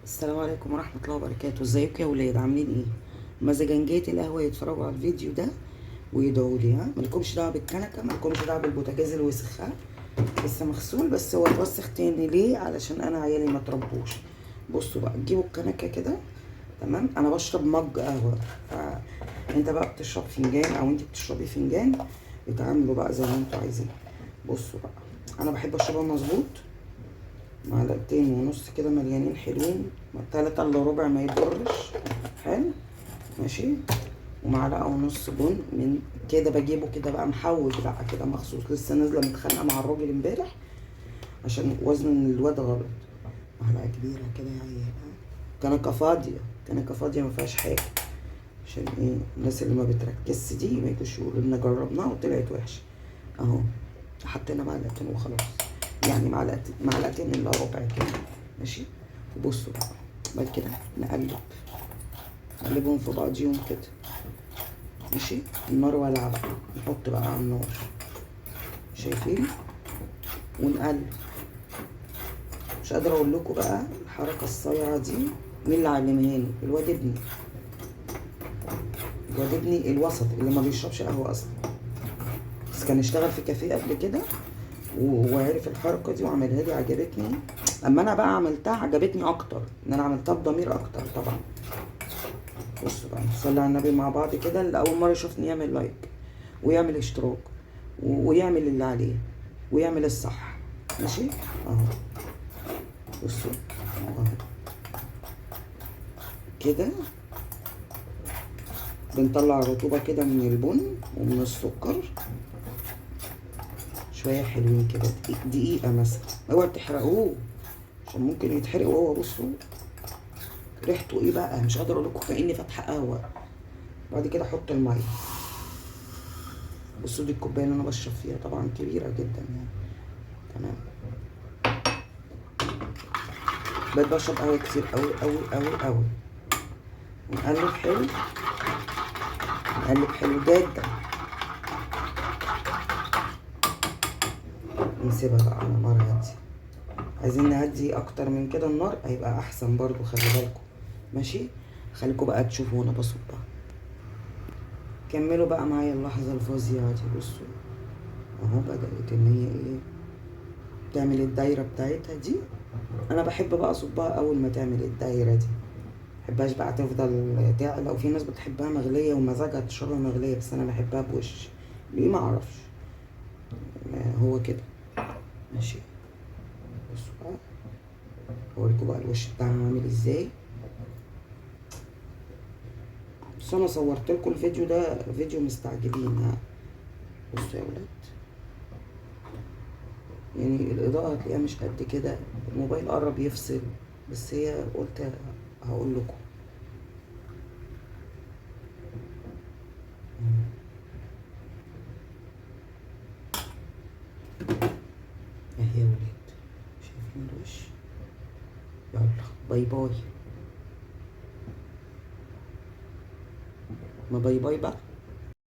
السلام عليكم ورحمة الله وبركاته. ازيكم يا ولاد؟ عاملين ايه؟ مزاجنجية القهوة يتفرجوا على الفيديو ده ويدعوا لي. ها، مالكمش دعوة بالكنكة، مالكمش دعوة بالبوتاجاز الوسخ، ها لسه مغسول بس هو اتوسخ تاني ليه؟ علشان انا عيالي ما تربوش. بصوا بقى، تجيبوا الكنكة كده، تمام؟ انا بشرب مج قهوة، فانت بقى بتشرب فنجان او انت بتشربي فنجان، اتعاملوا بقى زي ما انتوا عايزين. بصوا بقى، انا بحب اشربها مظبوط، معلقتين ونص كده مليانين حلوين، 3 الا ربع ما يضرش، حلو ماشي. ومعلقة ونص بن من كده، بجيبه كده بقى محوج بقى كده مخصوص، لسه نازله متخانقه مع الراجل امبارح عشان وزن الواد غلط. معلقه كبيرة كده يا عيال، كنكه فاضية، كنكه فاضية ما فيهاش حاجة، عشان ايه؟ الناس اللي ما بتركزش دي ما يجوش يقولوا لنا جربناها وطلعت وحشة. اهو حطينا معلقتين وخلاص، يعني معلقتين الا ربع كده، ماشي. وبصوا بقى بعد كده نقلبهم في بعضيهم كده، ماشي. النار ولعه بقى، نحط بقى على النار، شايفين؟ ونقلب. مش قادرة اقول لكم بقى الحركة الصايعه دي مين اللي علمها لي، الواد ابني، الواد ابني الوسط اللي ما بيشربش قهوة اصلا، بس كان اشتغل في كافيه قبل كده وعرف الحركة دي وعملها لي، عجبتني. اما انا بقى عملتها عجبتني اكتر، ان انا عملتها بضمير اكتر طبعا. بصوا بقى، نصلي على النبي مع بعض كده. اللي اول مرة يشوفني يعمل لايك ويعمل اشتراك ويعمل اللي عليه ويعمل الصح، ماشي اهو. بصوا اهو كده بنطلع الرطوبة كده من البن ومن السكر، شوية حلوين كده، دقيقة مثلا، اوعوا تحرقوه عشان ممكن يتحرق وهو بصوا ريحته ايه بقى، مش قادرة اقول لكم، كاني فاتحة قهوة. بعد كده احط المية. بصوا دي الكوباية اللي انا بشرب فيها، طبعا كبيرة جدا يعني، تمام. بقيت بشرب قهوة كتير قوي قوي قوي قوي. ونقلب حلو، نقلب حلو جدا، ونسيبها بقى على نار هادية. عايزين نهدي اكتر من كده النار هيبقى احسن برضو، خلي بالكم، ماشي. خليكم بقى تشوفوا وانا بصبها. كملوا بقى معايا اللحظة الفظيعة دي. بصوا اهو بدات ان هي ايه، تعمل الدايرة بتاعتها دي. انا بحب بقى اصبها اول ما تعمل الدايرة دي، مبحبهاش بقى تفضل تعلى. وفي ناس بتحبها مغليه ومزاجها تشربها مغليه، بس انا بحبها بوش، ليه ما اعرفش، هو كده ماشي. بصوا بقى هوريكم بقى الوش بتاعها عامل ازاي. بس انا صورت لكم الفيديو ده فيديو مستعجلين، ها. بصوا يا ولاد، الاضاءة هتلاقيها مش قد كده، الموبايل قرب يفصل، بس هي قلت هقول لكم. اهي يا ولاد، شايفين الوش؟ يلا باي باي، ما باي باي بقى.